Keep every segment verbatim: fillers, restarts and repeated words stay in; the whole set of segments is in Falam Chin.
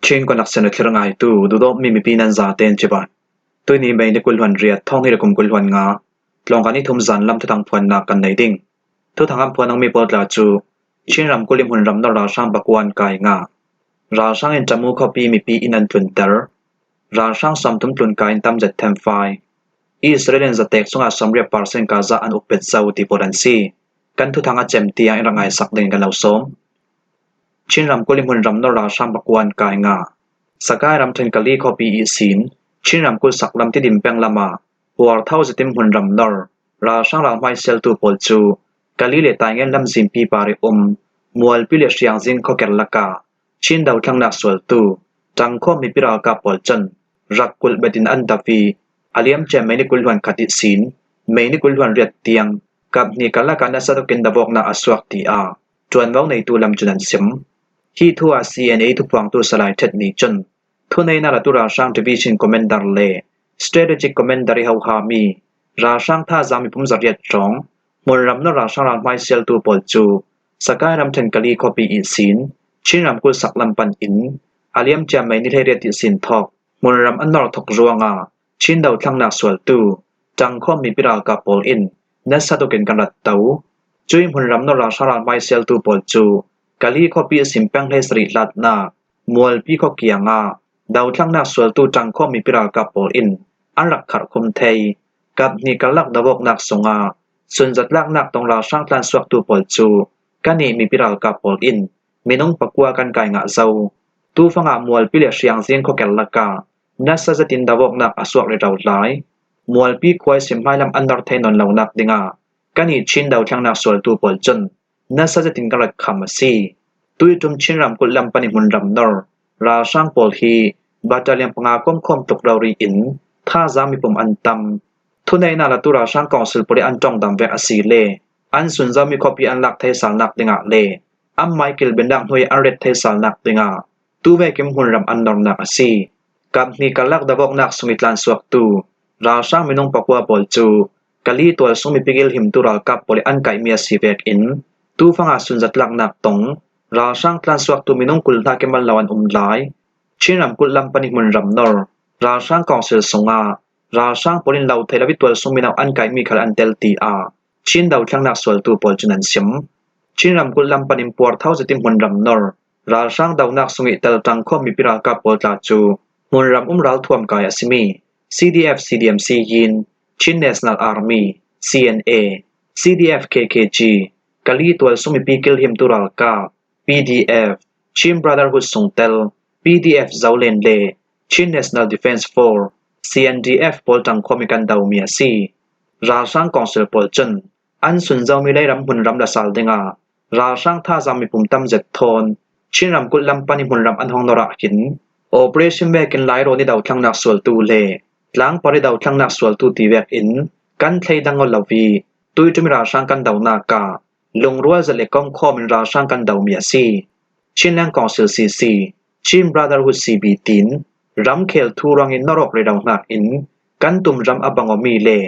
Chin Connection a thlir ngaitu, duhdawtmi mipi nan zaten chibai. Tuini May ni kul hluan riat, thawng hnih le kum kul hluan nga, tlawngkal ni thum zan lam thuthang phuannak kan nei ding. Thuthang an phuan awmi pawl tla cu Chin ramkulh i hmunram nor ralhrang pakua an kai ngah. Ralhrang in Tamu khuapi mipi inn an tlunter. Ralhrang sawmthum tlun kai in tam zet them fai. Israel in zatek sungah sawmriat percent Gaza an ukpet zo ti pawl an si. Kan thuthang a cem tiang in rak ngaisak dingin kan lo sawm. Chin ramkulh i hmunram nor ralhrang pakua an kai ngah. Sakai ramṭhen Kali khuapi ihsin Chin ramkulh saklam Tidim peng lamah huartho zetin hmunram nor ralhrang ralhmaisialtu pawl cu Kali le Taingen lamzinpi par i um Mualpi le Hriangzing khuaker lakah Chin dothlennak sualtu ṭangkhawm mipi ralkap pawl cun rak kulh betin an dap i a liamcia May ni kul hluan khat ihsin May ni kul hluan riat tiang kap hnih karlak ah nasa tukin davawknak a suak, tiah ṭuanvo neitu lam cun an sim. Hi thu ah C N A thuphuangtu Salai Ṭhet nih cun thuneihnak latu ralhrang Division Commander le Strategic Commander i hohami ralhrang thazaang mipum zariat hrawng hmunram nor ralhrang ralhmaisialtu pawl cu Sakai ramṭhen Kali khuapi ihsin Chin ramkulh saklam pan in a liamcia May ni hleiriat ihsin thawk hmunram an nor thawk ruangah Chin dothlennak sualtu ṭangkhawm mipi ralkap pawl in nasa tukin kan rat to. Cui hmunram nor ralhrang ralhmaisialtu pawl cu Kali khuapi ihsin peng hleisarih hlatnak Mualpi khua kiangah dothlennak sualtu ṭangkhawm mipi ralkap pawl in an rak kharhkhum thei. Kap hnih karlak davawknak sungah sunzatlaknak tawng ralhrang tlansuaktu pawl cu kan i mipi ralkap pawl in minung pakua kan kai ngah zo. Tufangah Mualpi le Hriangzing khuaker lakah nasa zetin davawknak a suak rero lai. Mualpi khua ihsin hmailam an nor thei nawn lonak dingah kan i Chin dothlennak sualtu pawl cun nasa zetin kan rat kham a si. Tuiṭum Chin ramkulh lam pan i hmunram nor ralhrang pawl hi battalion panga komkhawm tluk rori in thazaang mipum an tam. Thuneihnak latu ralhrang council pawl i an ṭongdam vek a si le an sunzomi khuapi an lak theisalnak dingah le anmai kilbennak hnuai an ret theisalnak dingah tuvekin hmunram an nornak a si. Kap hnih karlak davawknak sung i tlansuaktu ralhrang minung pakua pawl cu Kali tualsung mipi kilhimtu ralkap pawl i an kaihmi a si vekin tufangah sunzatlaknak tawng ralhrang tlansuaktu minung kul hna kimal lo an um lai. Chin ramkulh lam pan i hmunram nor ralhrang council sungah ralhrang pawl in lo thei lo i tualsung mino an kaihmi khal an tel, tiah Chin dothlennak sualtu pawl cun an sim. Chin ramkulh lam panin puartho zetin hmunram nor ralhrang donak sung i tel ṭangkhawm mipi ralkap pawl tla cu hmunram um ralthuam kai a simi C D F C D M C in Chin National Army, C N A, C D F K K G, Kali tualsung mipi kilhimtu ralkap, P D F, Chin Brotherhood sungtel, P D F Zolen le Chin National Defence Force, C N D F pawl ṭangkhawm i kan domi a si. Ralhrang council pawl cun an sunzomi leiram hmunram la sal dingah ralhrang thazaang mipum tam zet thawn Chin ramkulh lam pan i hmunram an hong nor ah hin operation vekin Lairawn i dothlennak sualtu le tlangpar i dothlennak sualtu ti vekin kan thleidang aw lo i tuiṭum i ralhrang kan donak ah lungrual zet le komkhawm in ralhrang kan domi a si. Chinland Council C C, Chin Brotherhood C B tiin ramkhel thu ruangin nawr awk rero hnakin kan tum ram a bang awmi le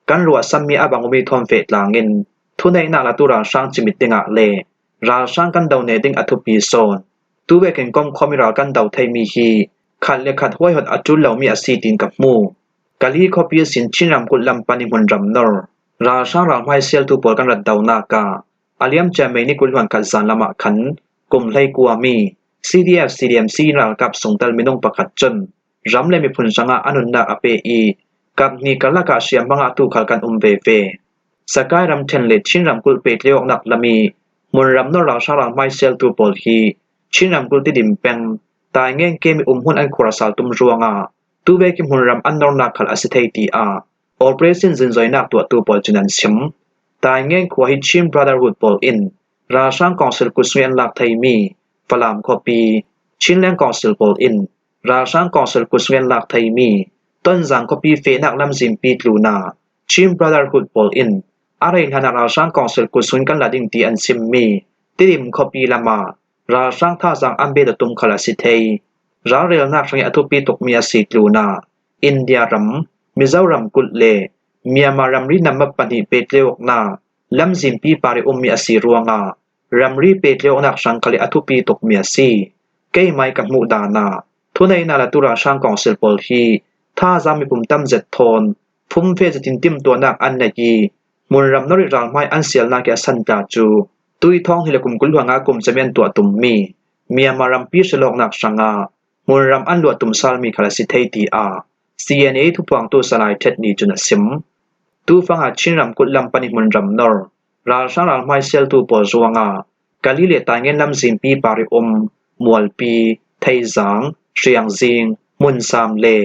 kan ruahsanmi a bang awmi thawn feh tlangin thuneihnak latu ralhrang cimit dingah le ralhrang kan do neh ding a thupi sawn. Tuvekin komkhawm i ral kan do theimi hi khat le khat huaihawt a ṭul lomi a si tiin ka hmu. Kali khuapi ihsin Chin ramkulh lam pan i hmunram nor ralhrang ralhmaisialtu pawl kan rat donak ah a liamcia May ni kul hluan khat zan lamah khan kum hleikua mi C D F C D M C in ralkap sungtel minung pakhat cun ram le miphun hrangah a nunnak a pe i kap hnih karlak ah hriamhma ngahtu khal kan um veve. Sakai ramṭhen le Chin ramkulh pehtlaih awknak lam i hmunram nor ralhrang ralhmaisialtu pawl hi Chin ramkulh Tidim peng Taingen kem i umhmun an khuar sal tum ruangah tuvekin hmunram an nornak khal a si thei, tiah operation zingzoinak tuahtu pawl cun an sim. Taingen khua hi Chin Brotherhood pawl in ralhrang council kutsung i an lak theimi Falam khuapi, Chinland Council pawl in ralhrang council kutsung i an lak theimi Tonzang khuapi fehnak lamzinpi tlunah Chin Brotherhood pawl in a rei hlanah ralhrang council kutsung in kan la ding ti an simmi Tidim khuapi lamah ralhrang thazaang an bet a tum khal a si thei. Ralrelnak hrangih a thupi tukmi a si tlunah India ram, Mizoram kulh le Myanmar ramri nambat pahnih pehtlaih awknak lamzinpi par i ummi a si ruangah ramri pehtlaih awknak hrang khal i a thupi tukmi a si. Keimah i ka hmuh dan ah Thuneihna latu ralhrang kawngsil pawl hi thazaang mipum tam zet thawn fumfe zetin timtuahnak an nei i, hmunram norih ralhmai an sialnak i a san tla cu tui thawng hnih le kum kul hluan nga kum cem i an tuah tummi Myanmar rampi hrilawknak hrangah hmunram an luah tum salmi khal a si thei, tiah C N A thuphuangtu Salai Ṭhet Ni cun a sim. Tufanga Chin ramkulh lam pan i hmunram nor ralhrang ralhmai sialtu pawl ruangah Kalay le Taingen lamzinpi par i um Mualpi, Theizang, Hriangzing, Hmunsam le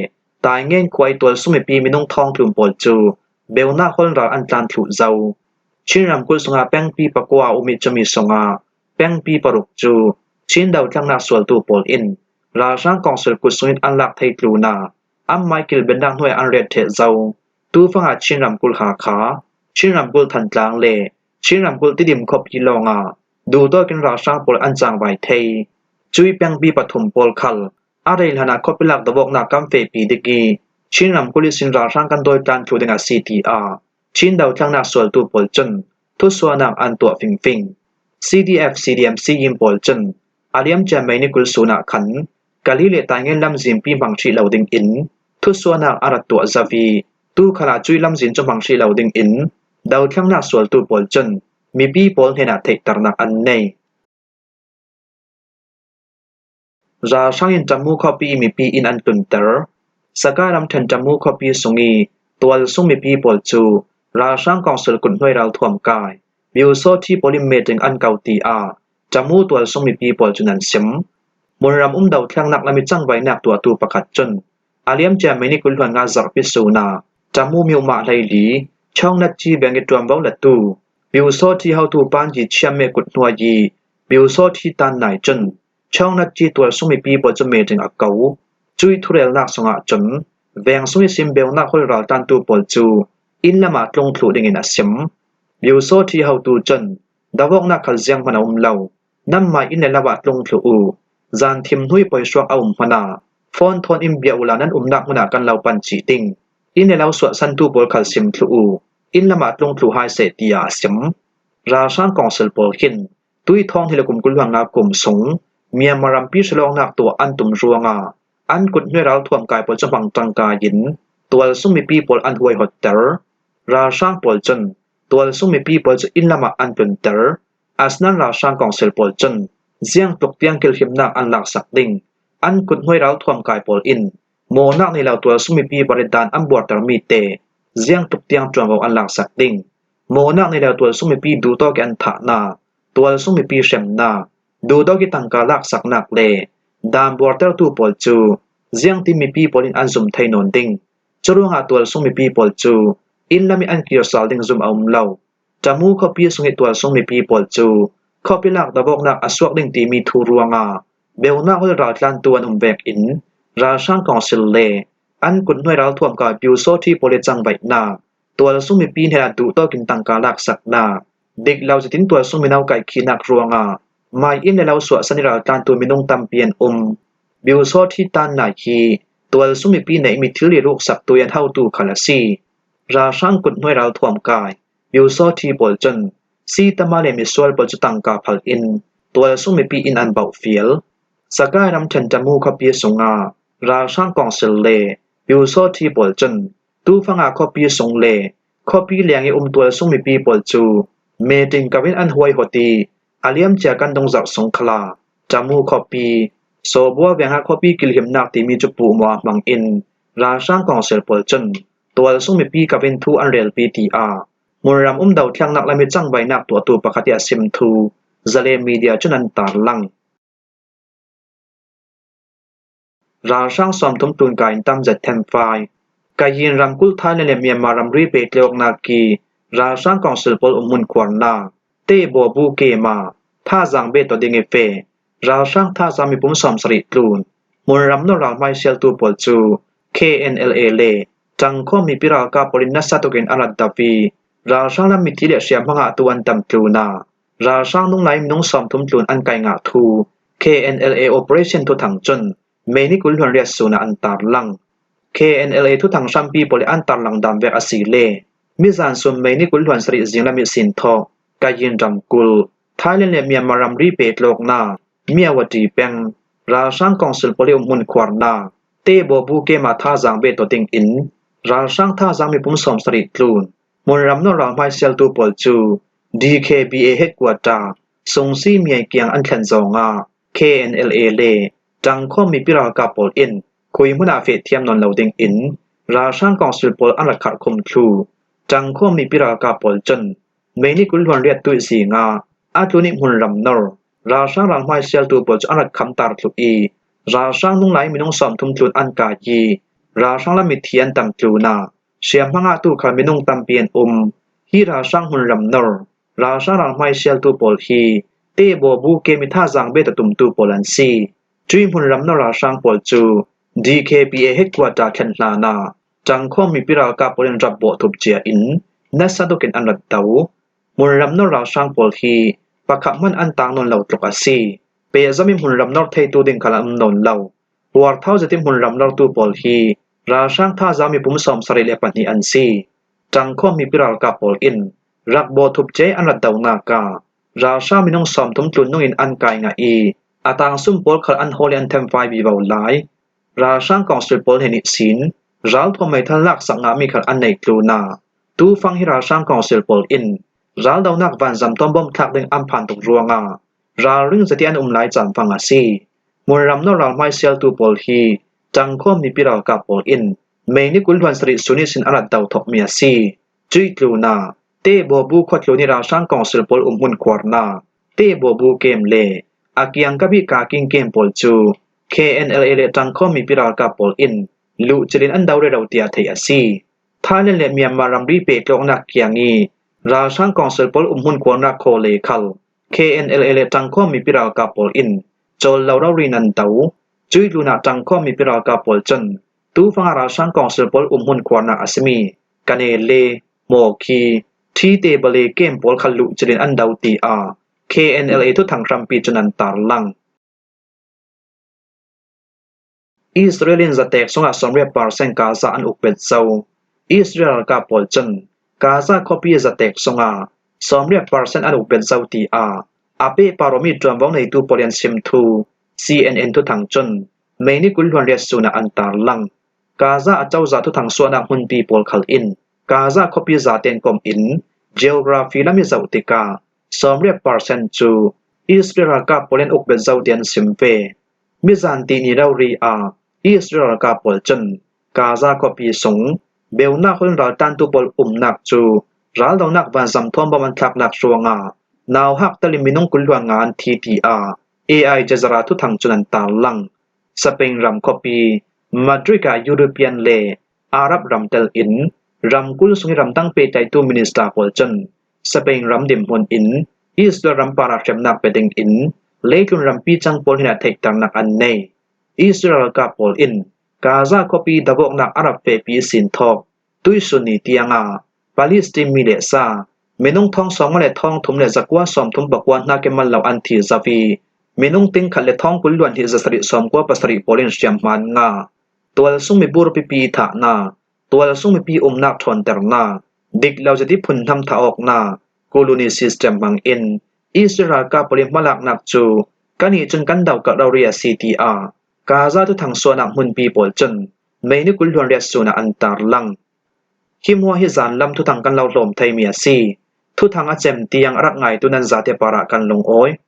Taingen khua i tualsung mipi minung thawngtlum pawl cu beunak holh in ral an tlan thluh zo. Chin ramkulh sungah pengpi pakua a um i cumi sungah pengpi paruk cu Chin dothlennak sualtu pawl in ralhrang kawngsil kut sungin an lak thei tlunah anmai kilvennak hnuai an ret ṭheh zo. Tufanga Chin ramkulh Hakha, Chin ramkulh Thantlang le Chin ramkulh Tidim khuapi lawngah duhtawkin ralhrang pawl an cangvai thei. Cui pengpi pathum pawl khal a rei hlanah khuapi lak dovawknak kan fehpi ding i Chin ramkulh ihsin ralhrang kan dawi tlan thluh ding a si, tiah Chin dothlennak sualtu pawl cun thusuahnak an tuah fingfing. C D F, C D M, C I M pawl cun a liamcia May ni kul sun ah khan Kalay le Taingen lamzinpi hmang hrih lo dingin thusuahnak a rak tuah zo i, tu khalah cui lamzin cu hmang hrih lo dingin dothlennak sualtu pawl cun mipi pawl hnenah theihternak an nei. Ralhrang in Tamu khuapi i mipi in an tlunter. Sakai ramṭhen Tamu khuapi sung i tualsung mipi pawl cu ralhrang kawngsil kut hnuai ralthuam kai Biusawthi pawl in meeting an ko, tiah Tamu tualsung mipi pawl cun an sim. Hmunram um dothlennak lam i cangvainak tuahtu pakhat cun a liamcia May ni kul hluan nga zarhpi sun ah Tamu miuhmah hleili Chawngnatji veng i ṭuanvo latu Biusawthi hotu Panji Chiam me kut hnuai i Biusawthi tan nai cun Chawngnatji tualsung mipi pawl cu meeting a ko. Cui thurelnak sungah cun veng sung ihsin beunak holh raltlantu pawl cu inn lamah tlung thluh dingin a sim. Biusawthi hotu cun dovawknak khal zianghman a um lo. Nanmai inn le lo ah tlung thluh u. Zan thim hnu i poihruak a um hmanah phone thawn in bia uhla nan umnak hmunah kan lo pan cih ding. Inn le lo suahsantu pawl khal sim thluh u. Inn lamah tlung thluh hai seh, tiah a sim. Ralhrang kawngsil pawl hin tui thawng hnih le kum kul hluan nga kum sung Myanmar rampi hrilawknak tuah an tum ruangah an kut hnuai ralthuam kai pawl cu hmang ṭangkai in tualsung mipi pawl an huaihotter. Ralhrang pawl cun tualsung mipi pawl cu inn lamah an tlunter. Asinain ralhrang kawngsil pawl cun ziangtluk tiang kilhimnak an laksak ding, an kut hnuai ralthuam kai pawl in mawhnak nei lo tualsung mipi pawl i dan an buartermi te ziangtluk tiang ṭuanvo an laksak ding, mawhnak nei lo tualsung mipi duhtawk i an thahnak, tualsung mipi hremnak, duhtawk i tangka laksaknak le dan buartertu pawl cu ziangtin mipi pawl in an zum thei nawn ding. Curuangah tualsung mipi pawl cu inn lam i an kir sal ding zum a um lo. Tamu khuapi sung i tualsung mipi pawl cu khuapi lak dovawknak a suak ding timi thu ruangah beunak holh raltlantu an um vekin ralhrang kawngsil le an kut hnuai ralthuam kai Biusawthi pawl i cangvaihnak, tualsung mipi hnenah duhtawk in tangka laksaknak, dik lo zetin tualsung mino kaihkhihnak ruangah mai inn le lo suahsan i raltlantu minung tampi an um. Biusawthi tan nai hi tualsung mipi neihmi thil i ruksaktu i an hotu khal a si. Ralhrang kut hnuai ralthuam kai Biusawthi pawl cun sitama le misual pawl cu tangka phal in tualsung mipi in an bauhfial. Sakai ramṭhen Tamu khuapi sungah ralhrang kawngsil le Biusawthi pawl cun tufanga khuapi sung le khuapi leng i um tualsung mipi pawl cu meeting ko in an huaihot i a liamcia kan dungzarh sung khalah Tamu khuapi, Sawbua vengah khuapi kilhimnak timi cu puhmawh a hmang in ralhrang kawngsil pawl cun tualsung mipi ko in thu an relpi, tiah hmunram um dothlennak lam i cangvainak tuahtu pakhat i a sim thu Zalen Media cun an tarlang. Ralhrang sawmthum tlun kai in tam zet themfai. Kayin ramkulh Thailand le Myanmar ramri pehtlawknak i ralhrang kawngsil pawl um hmun khuarnak Tehbaw bu kema thazaang beh tawh ding i feh ralhrang thazaang mipum sawmsarih tlun hmunram nor ralhmai sialtu pawl cu K N L A le ṭangkhawm mipi ralkap pawl in nasa tukin a rat dap i ralhrang lam mithi le hriamhma ngahtu an tam tlunah ralhrang nunglai minung sawmthum tlun an kai ngah thu K N L A operation thuthang cun May ni kul hluan riat sun ah an tarlang. K N L A thuthang hrampi pawl i an tarlang dan vek a si le mizan sun May ni kul hluan sarih zinglam ihsin thawk Kayin ramkulh Thailand le Myanmar ramri pehtlawknak Myawaddy peng ralhrang kawngsil pawl hi umhmun khuarna Tebaw bu kema thazaang ve tawh dingin ralhrang thazaang mipum sawmsarih tlun hmunram nawr ralhmai sialtu pawl cu D K B A headquarter Sungsi Miai kiang an thlen zawngah K N L A le ṭangkhawm mipi ralkap pawl in khui hmunah feh thiam nawn lo dingin ralhrang kawngsil pawl an rak kharh khum thluh. Ṭangkhawm mipi ralkap pawl cun May ni kul hluan riat tuih zingah a tlun ih hmunram nawr ralhrang ralhmai sialtu pawl cu an rak khamtar thluh ih ralhrang nunglai minung sawmthum tlun an kai ih ralhrang lam mithi an tam tlunah hriamhma ngahtu khal minung tampi an um. Hi ralhrang hmunram nawr ralhrang ralhmai sialtu pawl hi Tebaw bu kemi thazaang ve tawh tumtu pawl an si. Cuih hmunram nawr ralhrang pawl cu D K B A headquarter thlen hlanah ṭangkhawm mipi ralkap pawl in rak bawh thup cia in nasa tukin an rak do. Hmunram nawr ralhrang pawl hi pakhat hman an tang nawn lo tluk a si. Pehzom ih hmunram nawr theitu ding khal an um nawn lo. Huarthau zet ih hmunram nawrtu pawl hi ralhrang thazaang mipum sawmsarih le pahnih an si. Ṭangkhawm mipi ralkap pawl in rak bawh thup cia ih an rak donak ah ralhrang minung sawmthum tlun nungin an kai ngah ih a tangsum pawl khal an hawl ih an themfai vivo lai. Ralhrang kawngsil pawl hnen ihsin ralthuam meithal laksak ngahmi khal an neih tlunah tufang hi ralhrang kawngsil pawl in raldonak vanzam tuambawm thlak ding an phan tuk ruangah ralring zet ih an um lai caan fang a si. Hmunram nawr ralhmai sialtu pawl hi ṭangkhawm mipi ralkap pawl in May ni kul hluan sarih sun ihsin an rak do thawkmi a si. Cuih tlunah Tebaw bu khuatlun ih ralhrang kawngsil pawl umhmun khuarna Tebaw bu kem le a kiangkap ih Kaking kem pawl cu K N L A le ṭangkhawm mipi ralkap pawl in luhcilh in an do rero tiah theih a si. Thailand le Myanmar ramri pehtlawknak kiang ih ralhrang kawngsil pawl umhmun khuarnak khawle khal K N L A le ṭangkhawm mipi ralkap pawl in cawl lo rori nan do. Cuih tlunah ṭangkhawm mipi ralkap pawl cun tufangah ralhrang kawngsil pawl umhmun khuarnak a simi Kanele, Mawkhi, Thite Bale kem pawl khal luhcilh in an do tiah K N L A thuthang hrampi cun an tarlang. Israel in zatek sungah sawmriat percent Gaza an ukpet zo. Israel ralkap pawl cun Gaza khuapi zatek sungah sawmriat percent an ukpet zo tiah a pehpar awmi ṭuanvo neitu pawl in an sim thu C N N thuthang cun May ni kul hluan riat sun ah an tarlang. Gaza a cozah thuthang suahnak hmunpi pawl khal in Gaza khuapi zaten kom in geography lam ih zoh tikah sawmriat percent cu Israel ralkap pawl in ukpet zo tiah an sim ve. Mizan tihni rori ah Israel ralkap pawl cun Gaza khuapi sung beunak hawl in raltantu pawl umnak cu raldonak vanzam thuambawm an thlaknak ruangah nauhak telin minung kul hluan nga an thi tiah A I Jazeera thuthang cun an tarlang. Spain ram khuapi Madrid ah European le Arab ram telin ramkulh sung ih ramdang pehtlaihtu minister pawl cun Spain ram dinhmun in Israel ram parah hriamnak pe dingin leitlun rampi cang pawl hnenah theihternak an nei. Israel ralkap pawl in Gaza khuapi davawknak a rak fehpi ihsin thawk tuihsun ni tiangah Palestine mi le sa minung thawng sawmnga le thawng thum le zakua sawmthum pakua hnakin mal lo an thi zo ih minung tingkhat le thawng kul hluan hnih zasarih sawmkua pasarih pawl in hriamhma an ngah. Tualsung miburpipi ih thahnak, tualsung mipi umnak ṭhawnternak, dik lo zet ih phunhnam thah awknak, colony system hmangin Israel ralkap pawl ih hmalaknak cu kannih cun kan dokalh rori a si tiah Gaza thuthang suahnak hmunpi pawl cun May ni kul hluan riat sun ah an tarlang. Hi hmuah hi zanlam thuthang kan lo hlawm theimi a si. Thuthang a cem tiang a rak ngaitu nan zate parah kan lungawi.